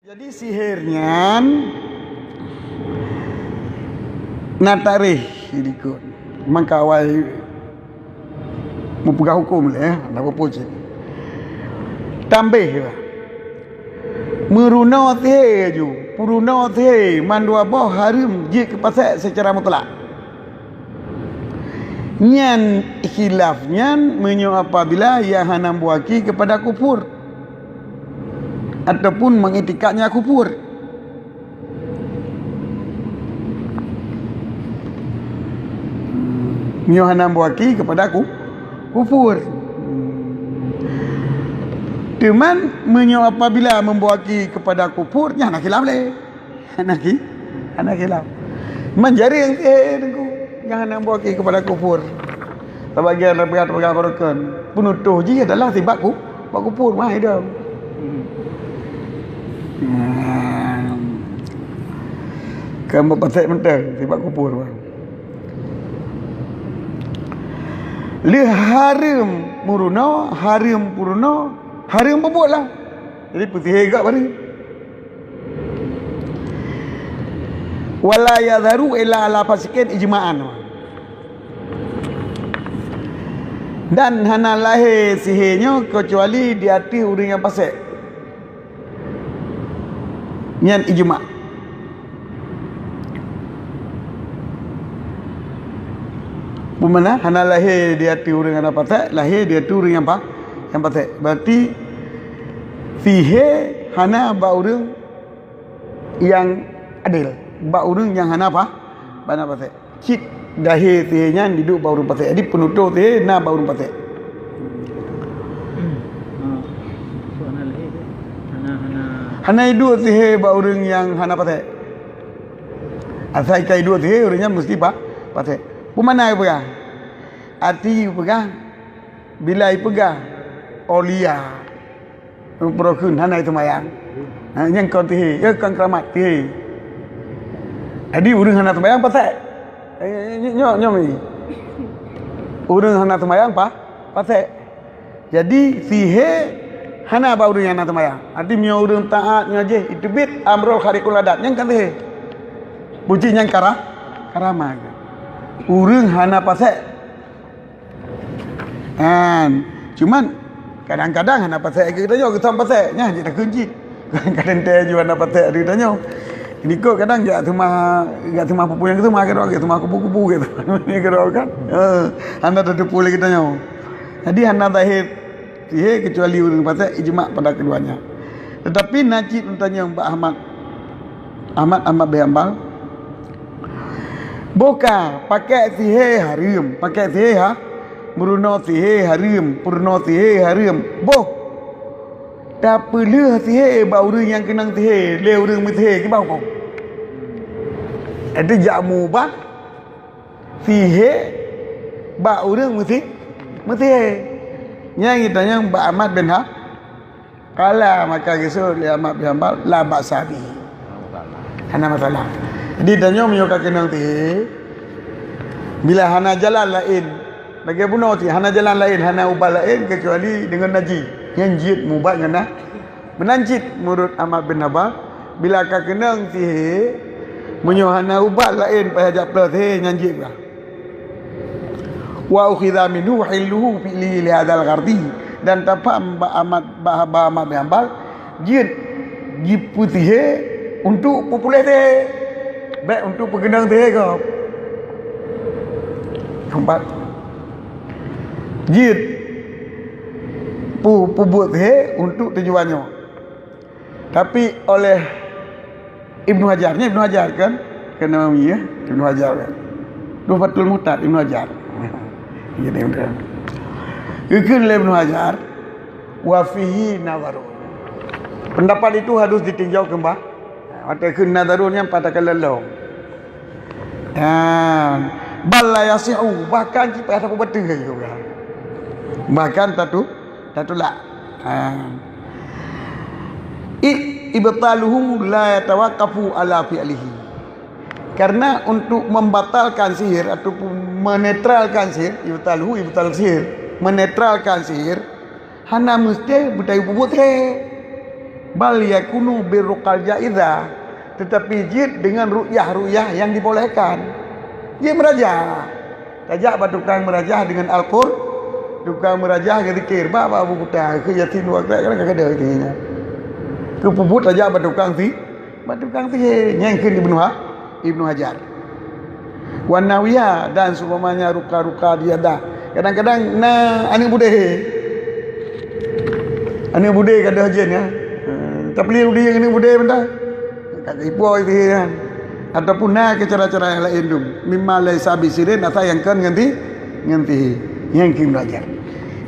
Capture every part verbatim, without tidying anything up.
Jadi sihé nyan na taréh di likot. Maka awai meupeugah huköm lé, eh, na peue cit. Tambéh, meurunoe sihé laju, peurunoe sihé mandua boh hareuem jeuet keu pasék seucara mutlak. Nyan khilaf nyan meunyoe apabila ia hana meuwaki keupada kufur ataupun meuiktikadnya kufur. Meunyoe hana meuwaki keupada ku-, kufur. Teuma meunyoe apabila meuwaki keupada kufur, nyan hana khilaf lé. Hana khi-, hana khilaf. Man jareueng, eh, Teungku, nyang hana meuwaki keupada kufur. Sabagian peugah-peugah barokan. Peunutôh jih adalah sibak ku-, bak kufur mah idong. Hmm. Kan bak pasék mantong sibak kufur mah. Lheueh hareuem meurunoe, hareuem peurunoe, hareuem peubuet lah. Jadi peusihé gak baru. Wala yadharu illa ala fasiqin ijma'an. Dan hana lahé sihé nyoe keucuali di ateueh ureuëng nyang pasék. Nyan ijma'. Peue makna hana lahé di ateueh ureuëng hana pasék, lahé di ateueh ureuëng nyang pa-, nyang pasék. Berarti sihé hana bak ureuëng nyang adil, bak ureuëng nyang hana pa-, hana pasék. Cit lahé sihé nyan iduek bak ureuëng pasék. Jadi peunutôh sihé na bak ureuëng pasék. Hana iduek sihé bak ureuëng nyang hana pasék. Asai ka iduek sihé, ureuëng nyan meusti pa-, pasék. Peue makna ipeugah? Arti ipeugah, bila ipeugah aulia, uroe kheun hana seumayang. Ha, nyang kon sihé, ya kon keuramat sihé. Jadi ureuëng hana seumayang pasék. Eh, nyoe, nyoe, nyoe mi. Ureuëng hana seumayang pa-, pasék. Jadi sihé hana bak ureuëng nyang hana seumayang. Arti meunyoe ureuëng taat nyoe jih, iteubiet amrul khariqul adat, nyang kon sihé. Puji nyang kara-, karama. Ureuëng hana pasék. Kan. Cuman kadang-kadang hana pasék keu geutanyoe, geutanyoe pasék. Nyan jih takheun cit. Kadang teuh ju hana pasék keu geutanyoe. Niko kadang jak seumah, jak seumah pupu nyang seumah keudroe, jak seumah kubu-kubu gitu. Keudroe kan. Eh, hana tateupeue lé geutanyoe. Jadi hana zahir sihé keucuali ureuëng pasék ijma' pada keduanya. Tetapi na cit tanyong bak Ahmad, Ahmad, Ahmad bin Hanbal. Boh ka pakék sihé hareuem, pakék sihé ha, meurunoe sihé hareuem, peurunoe sihé hareuem. Boh tapeuleueh sihé bak ureuëng nyang keunong sihé lé ureuëng meusihé, kiban hukôm? Jadi jak meuubah sihé bak ureuëng meusi-, meusihé. Nyang geutanyoe bak Ahmad bin Ha-, Qala, maka geuseuôt lé Ahmad bin Hanbal, la ba'sa bihi. Hana masalah. Jadi tanyoe meunyoe ka keunong sihé, bila hana jalan laén, lagée bunoe cit, hana jalan laén, hana ubat laén keucuali deungon najih. Nyan jeuet meuubat ngon na-, meunan cit meunurot Ahmad bin Hanbal, bila ka keunong sihé, meunyoe hana ubat laén payah jak plôh sihé, nyan jeuet bah. Wa ukhidha minhu hilluhu fi'lihi li hadzal ghardi. Dan tapham bak Ahmad, bak, bak Ahmad bin Hanbal, jeuet jipeusihé untuk peupuléh sihé, bék untuk peukeunong sihé gob. Keumpat, jeuet pu-, peubuet sihé untuk tujuan nyoe. Tapi oleh Ibnu Hajar, nyan Ibnu Hajar kan? Kan Nawawi, ya? Ibnu Hajar kan? Tuhfatul Muhtad, Ibnu Hajar. Jadi, udah. Geukheun lé Ibnu Hajar, wa fihi nazarun. Pendapat itu harus ditinjau kembali. Watée kheun nazarun nyan patah ka lom. Ha, bal la yasihu, bahkan cit payah tapeubateue juga. Bahkan tatu-, tatulak. Ha. Id ibtaluhu la yatawaqqafu ala fi'lihi. Karena untuk membatalkan sihir ataupun menetralkan sihir, ibtaluhu, ibtal sihir, menetralkan sihir, hana meusti beutayue peubuet sihé. Bal yakunu birruqal jaizah, tetapi jeuet dengan ruqyah-ruqyah yang dibolehkan. Jeuet meurajah. Tajak bak tukang meurajah dengan Al-Qur, tukang meurajah ngon zikir, ba, ba Abu Kuta, keu Yasin dua krek, kan ka gadôh itu nya. Keu peubuet tajak bak tukang si, bak tukang sihé, nyang kheun Ibnu Ha-, Ibnu Hajar. Wan nahwiha, dan seumpamanya ruka-ruka di yadah. Kadang-kadang na aneuk budé. Aneuk budé gadôh jén, ya. Hmm, tapi di aneuk budé benda. Ka ipo itu kan. Ataupun na keu cara-cara yang lain tu. Mimma laisa bisirin, asai nyang kon ngon ti-, ngon sihé. Nyang kheun Ibnu Hajar.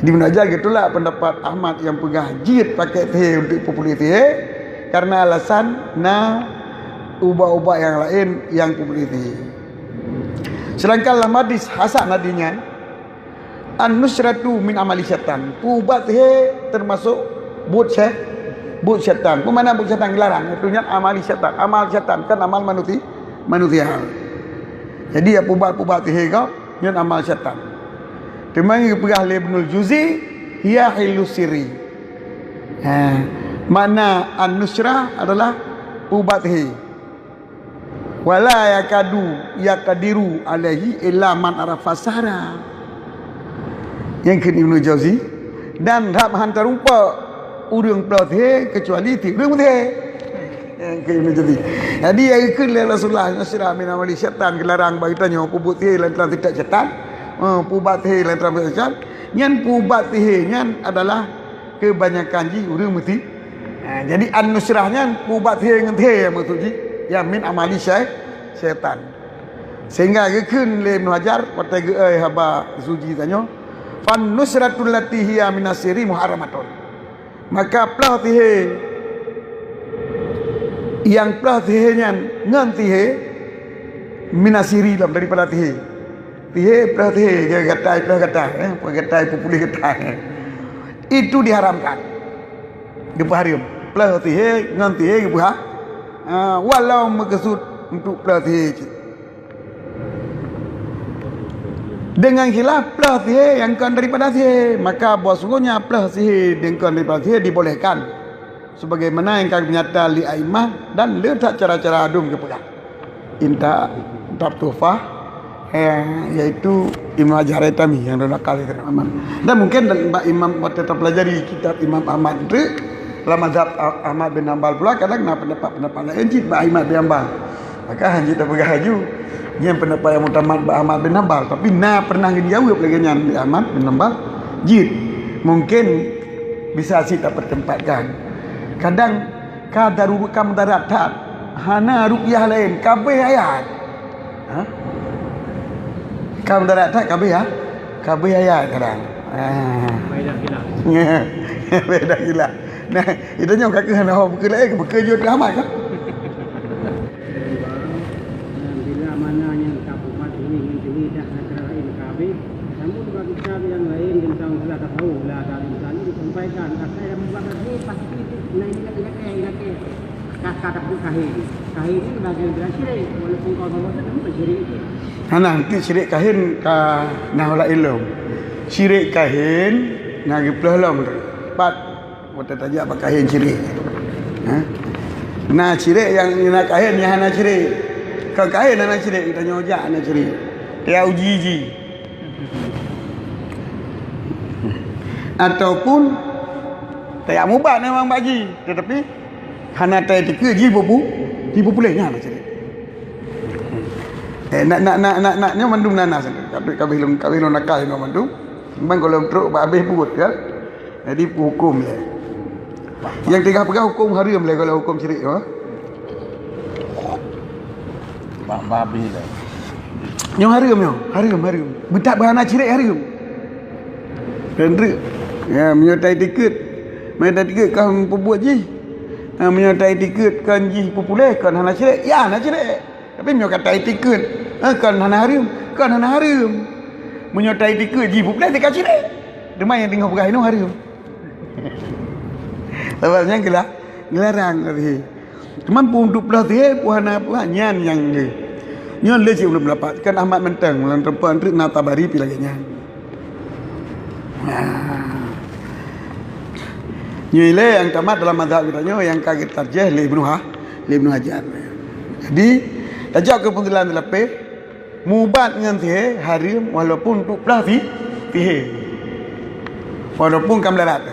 Di Ibnu Hajar geutulak pendapat Ahmad nyang peugah jeuet pakai sihé untuk peupuléh sihé karena alasan na ubat-ubat nyang laén nyang peupuléh sihé. Sedangkan lam hadis hasan tadi nyan, an-nusratu min amali syaitan. Peuubat sihé teumasok buet syai-, buet syaitan. Peue makna buet syaitan? Geularang. Itu nyan amali syaitan. Amal syaitan, kon amal manusi-, manusia. Jadi, ya, peuubat-peuubat sihé gob, nyan amal syaitan. Teuma geupeugah lé Ibnul Jauzi, hiya hillu sirri. Ha, makna an-nusrah adalah peuubat sihé. Wala yakadu yaqdiru alaihi illa man arafa sahra. Nyang kheun Ibnu Jauzi, dan rab han tarumpok ureuëng ploh sihé keucuali ti ureuëng sihé. Nyang kheun Ibnu Jauzi. Jadi, nyang kheun lé Rasulullah, nusrah min amali syaitan, geularang bagi tanyoe peubuet sihé lam, lam sitak syaitan, eh, peuubat sihé lam, lam sitak syaitan. Nyan peuubat sihé nyan adalah keubanyakan jih ureuëng meusi-, ha, jadi an-nusrah nyan peuubat sihé ngon sihé, maksud jih, ya, min amali syai-, syaitan. Sehingga geukheun lé Ibnu Hajar watée geu-, eh, haba Jauzi tanyoe, "Fan nusratul lati hiya minas sihri muharramatun." Maka ploh sihé, nyang ploh sihé nyan ngon sihé minas sihri, lom daripada sihé. Sihé ploh sihé, gatai ploh gatai, eh, peugatai peupuléh gatai. Itu diharamkan. Geupeuhareuem. Ploh sihé ngon sihé geupeuha-, ha, walau meukeusut untuk ploh sihé cit. Dengan khilaf ploh sihé nyang kon daripada sihé, maka bahwasungguhnya ploh sihé nyang kon daripada sihé dibolehkan. Sebagaimana nyang ka geunyata lé aimah dan le that cara-cara adum geupeugah. Inta kitab Tuhfah, eh, yaitu Ibnu Hajar Haitami nyang lôn akal itu Ahmad. Dan mungkin bak imam watée tapelajari kitab Imam Ahmad tu, lam mazhab Ah-, Ahmad bin Hanbal pula kadang na pendapat-pendapat laén cit bak Ahmad bin Hanbal. Maka hana jeuet tapeugah laju nyan pendapat nyang muktamad bak Ahmad bin Hanbal, tapi na pernah geujaweueb lagée nyan lé Ahmad bin Hanbal. Jeuet, mungkin bisa cit tapeutempatkan. Kadang ka darurat, ka mudarat that, hana ruqyah laén, kabeh ayat. Ha? Ka mudarat that, kabeh, ha? Kabeh ayat kadang. Ha. Faedah khilaf. Faedah khilaf. Nah, itu nyoe ka keuh hana ho bukeuh laén, bukeuh jeuet Ahmad kan? Bila mana nyang ka peubuet ini ngon demi dah negara lain ka habéh, namun bagi kitab nyang laén teuntang salah tasawuf lah dari misalnya disampaikan, asai dah peubuet ini pasti na ingat-ingat, ingat. Ka, ka takot kahin. Kahin ni bagian daripada syirik, walaupun kawan-kawan tu namun syirik itu. Hana, nanti syirik kahin ka na ulak ilmu. Syirik kahin na geupeuleueh lom. Pat Watée tajak bak kahin syirik. Ha? Na syirik nyang na kahin nyang hana syirik. Kon kahin hana syirik, geutanyoe jak hana syirik. Ya uji-uji. Ataupun tajak mubat memang bak jih, tetapi hana taiktikeuet jih pupu-, jih pupuléh nyan hana syirik. Eh, nak, nak, nak, nak, nak, nyoe mandum na, na syirik. Tapi kabeh lôn, kabeh lôn nakal nyoe mandum. Memang gohlom trok bak abeh buet, kan? Jadi, huköm lé. Nyang teuga peugah huköm hareuem lé, kalau huköm syirik, ha? Bak babi lé. Nyoe hareuem nyoe, hareuem, hareuem. Beutak beuhana syirik hareuem. Kheun treuk. Ya, meunyoe taiktikeuet, meunyoe taiktikeuet kon peubuet jih. Ha, meunyoe taiktikeuet kon jih peupuléh, kon hana syirik, ya hana syirik. Tapi meunyoe ka taiktikeuet, ha, kon hana hareuem, kon hana hareuem. Meunyoe taiktikeuet jih peupuléh, teuka syirik. Teuma nyang teungoh peugah inoe hareuem. Sabab nyan geulah, geularang tadi. Cuman peuuntuk ploh sihé, peuhana peuha, nyan nyang lé. Nyan lé cit ulôn peulapat. Kan Ahmad mantong, lam teumpat treuk na Tabari pi lagée nyan. Nah. Nyoe ilée nyang tamat dalam mazhab geutanyoe nyang ka geutarjih lé Ibnu Ha-, lé Ibnu Hajar. Jadi, tajak keu peunsilahan lapeh, mubat ngon sihé hareuem walaupun untuk plah si-, sihé. Walaupun ka meularat.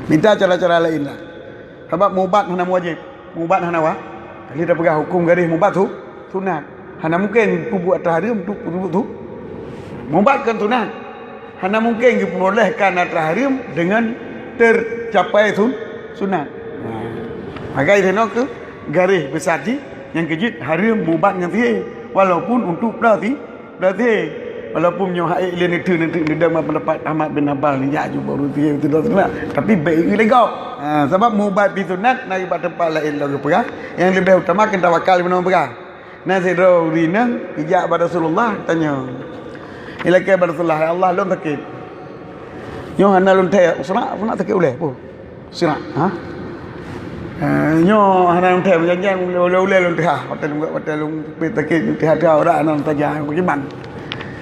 Mita cara-cara laén lah. Sabab mubat hana wajéb. Mubat hana wa-, jadi tapeugah huköm garéh mubat su-, sunat. Hana mungken peubuet atra hareuem tu peubuet tu. Mubat kan sunat. Hana mungken geupeureuleh kan atra hareuem deungon teucapai su-, sunat. Nah, maka di sinoe keuh garéh beusar jih nyang keujeuet hareuem mubat ngon sihé, walaupun untuk plah si-, Berarti, walaupun nyoe hai lé neuteu neuteu neudong bak pendapat Ahmad bin Hanbal ni, jak jumpa ureuëng sihé beutôi sunat, tapi bék ieu lé gob. Ha, sabab mubat pi sunat na bak teumpat laén lom geupeugah, nyang leubeh utama keu tawakal meunyoe peugah. Na sidroe ureuëng inong ijak bak Rasulullah tanyoe. Ilakée bak Rasulullah, "Ya Allah, lôn sakét." Nyoe hana lôn thèe, sunat, sunat sakét ulée, peue? Sirak, ha? Eh, nyoe hana lôn thèe, janjan ulée-ulée lôn teuhah. Watèe lôn, watèe lôn peuet sakét, lôn teuhah-teuhah urat hana lôn tajak, bagaimana?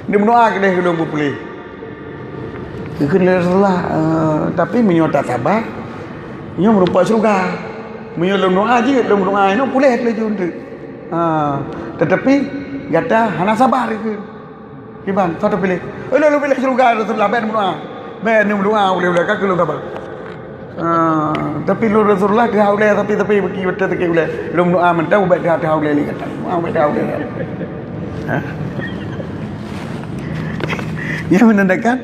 Dia meudoa keudeh keu lôn beupuléh. Geukheun lé Rasulullah, eh, tapi meunyoe tasaba, nyoe meurumpok syeuruga. Meunyoe lôn doa jeuet, lôn doa inoe puléh laju eunteuk. Ha, tetapi gata hana sabar, geukheun. Kiban, soe teupiléh? Ulôn piléh syeuruga Rasulullah, bèk neumeudoa. Bèk neumeudoa, ulée-ulée ka keu lôn sabar. Ah, tapi lôn Rasulullah teuhah ulée, tapi, tapi bagi beutôi sakét ulée. Lôn meudoa mantong, bèk teuhah-teuhah ulée lé gata. Meudoa bèk teuhah ulée. Ha? Nyan menandakan,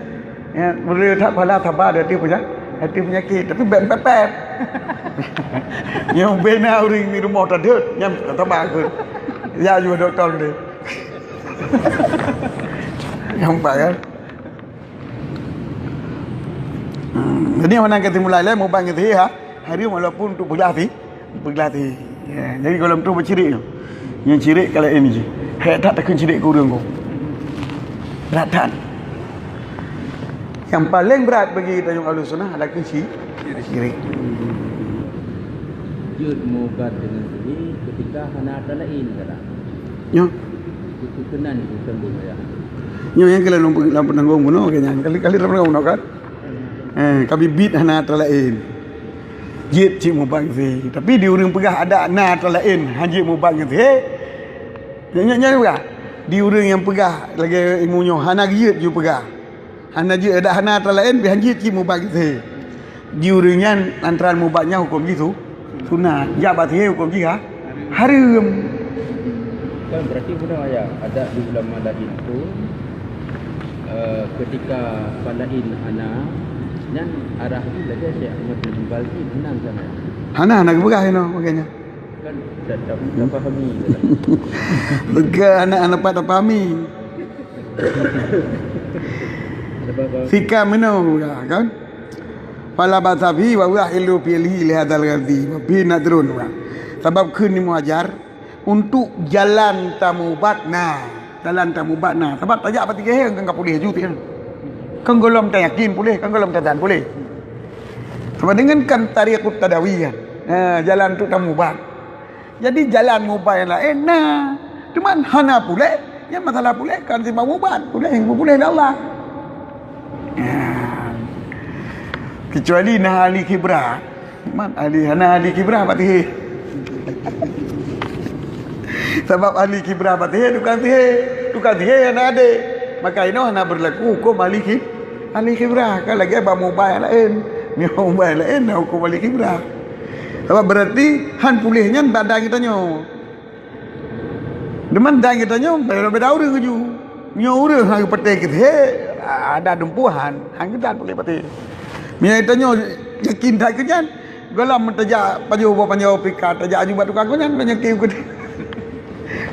ya, boleh that pahala sabar di ateueh peunya-, ateueh peunyakét, tapi bèk pepet. Nyoe bina ureuëng di rumoh tadeuet, nyan sabar keu. Ya, jua doktor deh. Nampak kan? Hmm, jadi mana kita mulai lah, mubat ngon sihé, ha? Hareuem walaupun untuk peuglah si-, peuglah sihé. Ya, jadi kalau tu bercirik tu. Yang cirik kalau ini je. Hek tak takkan cirik ke urang ko. Berat tak? Yang paling berat bagi kita yang ahli sunnah adalah si-, cirik. Jeuet mubat dengan sihé ketika hana atra laén, kata. Nyoe. Itu keunan itu tembung ya. Nyoe nyang keuh lôn, lôn peunanggong bunoe keu nyan. Kali, kali lôn peunanggong bunoe kan? Eh, ka bit-bit hana atra laén. Jeuet cit mubat ngon sihé. Tapi di ureuëng peugah adak na atra laén, han jeuet mubat ngon sihé. Nyan, nyan, nyan peugah. Di ureuëng nyang peugah lagée ilmu nyoe hana jeuet ju peugah. Hana jeuet, dak hana atra laén, pih han jeuet cit mubat ngon sihé. Di ureuëng nyan antara mubat nyan huköm jih su-, sunat. Jak bak sihé huköm jih ha-, hareuem. Kan berarti benar ya, ada di ulama lain pun, eh, ketika palain hana, nyan arah ni lagi Syekh Ahmad bin Hanbal ni menang sangat. Hana, hana geupeugah inoe makanya. Kan tak, tak, tak fahami. Bukan anak-anak dapat fahami. Fika meunoe, kan? Fala ba'sa fihi wa huwa illu fi'lihi li hadzal ghazi. Wa fihi nadrun, kan? Sabab kheun Ibnu Hajar, untuk jalan tamubat na. Jalan tamubat na. Sabab tajak bak tiga hari kan ka puléh ju tiang. Kan gohlom tayakin puléh, kan gohlom tazan puléh. Sabab dengan kan tariqut tadawi kan. Ha, jalan untuk tamubat. Jadi jalan mubat nyang laén na. Teuma hana puléh, nyan masalah puléh kan si mubat, puléh nyang puléh lé Allah. Ya. Kecuali na ahli khibrah. Man ahli, hana ahli khibrah bak sihé. Sabab ahli khibrah bak sihé tukang sihé. Tukang sihé hana adé. Maka inoe hana berlaku huköm ahli khi-, ahli khibrah. Kan lagée bak mubat nyang laén. Nyoe mubat nyang laén na huköm ahli khibrah. Sabab berarti han puléh nyan badan geutanyoe. Deungon dan geutanyoe beda-beda ureuëng ju. Nyoe ureuëng han geupatéh keu sihé, ada dumpuhan, han geudan puléh patéh. Meunyoe geutanyoe yakin that keu nyan, gohlom meutajak pajoh boh panjoe pika, tajak aju bak tukang keu nyan, meunyoe yakin keu.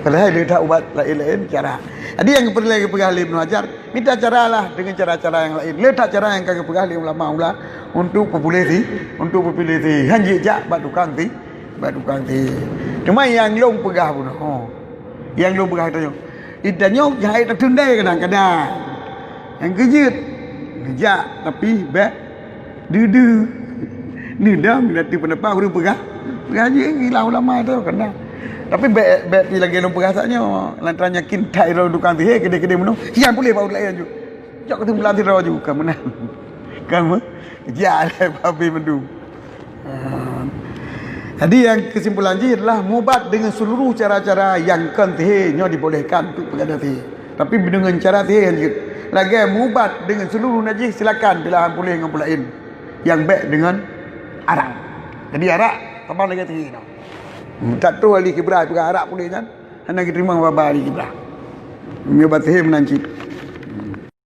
Padahai le that ubat laén-laén cara. Jadi nyang peureulée geupeugah lé Ibnu Hajar, mita cara lah dengan cara-cara nyang laén. Le that cara nyang ka geupeugah lé ulama-ulama untuk peupuléh si, untuk peupuléh si. Han jijak bak tukang si, bak tukang si. Teuma nyang lôn peugah bunoe. Nyang lôn peugah tanyoe. Tanyoe jai tatundai kadang-kadang. Nyang keujeuet, geujak tapi bék Deuh-deuh. Ni dong, nanti pendapat ureuëng peugah. Peugah jih gila ulama tu kan dah. Tapi bék, bék pi lagée lôn peugah saat nyoe. Lantaran yakin that droe tukang sihé, keudeh-keudeh meunoe. Siang puléh bak ureuëng laén ju. Cok keuteumpulan sidroe ju, ka meunan. Ka meunan. Ya, babi mandum. Ha. Jadi, nyang kesimpulan jih adalah mubat dengan seluruh cara-cara nyang kon sihé nyoe dibolehkan untuk peugadôh sihé. Tapi dengan cara sihé nyang jeuet. Lagèe mubat dengan seluruh najis, silakan pilahan puléh ngon peue laén nyang bèk dengan arak. Jadi arak sama lagèe sihé nyoe. Tak tu ahli khibrah peugah arak puléh nyan hana geuteurima baba ahli khibrah. Nyoe bat sihé meunan cit.